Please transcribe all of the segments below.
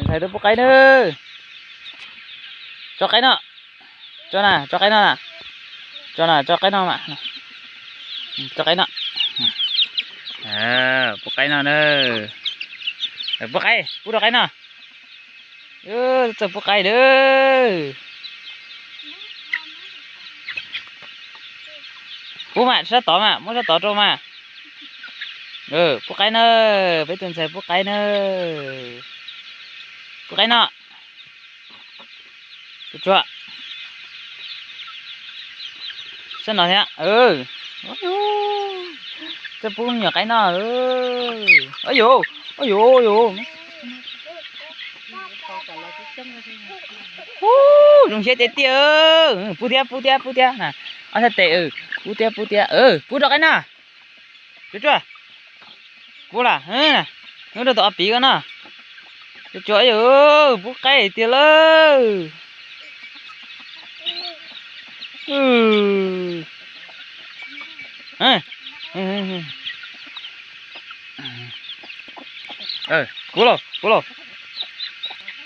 Tso rau pub qaib na. Tso qaib no. Tso na, tso qaib no na. Tso na, tso qaib no mas. Tso qaib no. Pub qaib no na. Pub qaib, pub rau qaib no. Txawj pub qaib na. Pub mas, sab tod mas, muab sab tod rau mas. Pub qaib na, peb tus ntxhais pub qaib na. Pub qaib no. Tsuag tsuag. Sab no thiab. Txawj pub me nyuam qaib no. Ua yuv, ua yuv, ua yuv. Ub, zoo siab tiag tiag. Pub thiab, pub thiab, pub thiab. Ob sab tes, pub thiab, pub thiab. Pub rau qaib no. Tsuag tsuag. Pub las, hnub rau tus ob piv ko no. Tsuag tsuag, pub qaib tiag lawm. Pub lauj, pub lauj,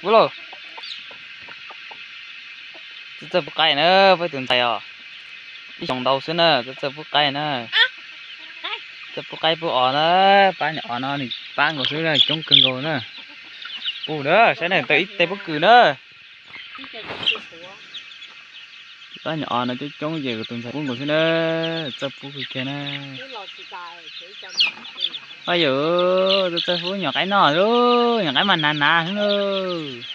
pub lauj. Txawj pub qaib na, peb tus ntxhais os. Ib xyoos ntau xwb na, txawj pub qaib na. Txawj pub qaib pub os na, pab nyuam os no nws pab nkaus xwb na, coob kawg nkaus na. Pub na, saib na, tau ib teg pob kws na. Pab nyuam os no coob coob ces kuv tus ntxhais pub nkaus xwb na, txawj pub kawg kiag na. Ua yuv, txawj pub nyuam qaib no lauj, nyuam qaib mas hnav hnav xwb lauj.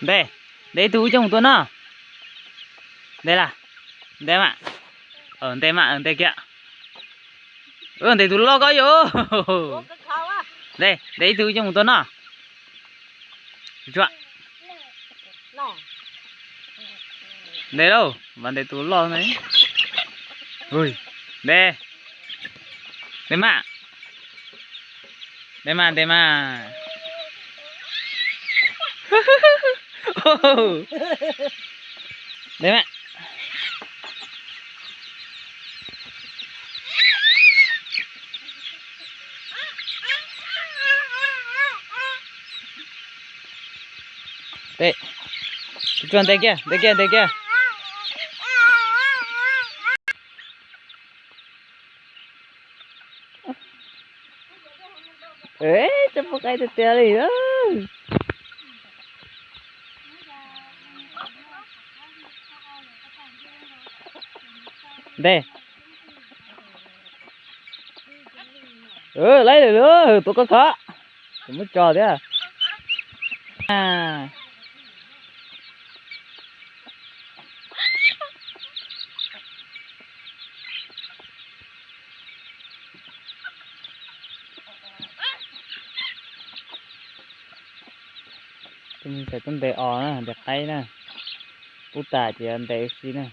Ntes, ntes ib tug wb coj mus tua noj. Ntes las, ntes mas, ntes mas, ntes kiag. Ntes tus loj ko yuv. Ntes, ntes ib tug wb coj mus tua noj. Tsuag. Ntes lauj, mas ntes tus loj na. Ntes, ntes mas. Ntes mas, ntes mas. Ntes mas. Ntes, tsuag, ntes kiag, ntes kiag, ntes kiag. Txawj pub qaib tiag tiag li. Ntes. Laib lawm lauj, tua koj khov. Kuv muab tso thiab. Tus ntxhais tuaj ntes os na, ntes qaib na. Pub tas ces ntes ua si na.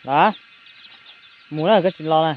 Los, mus na, koj tsis los na.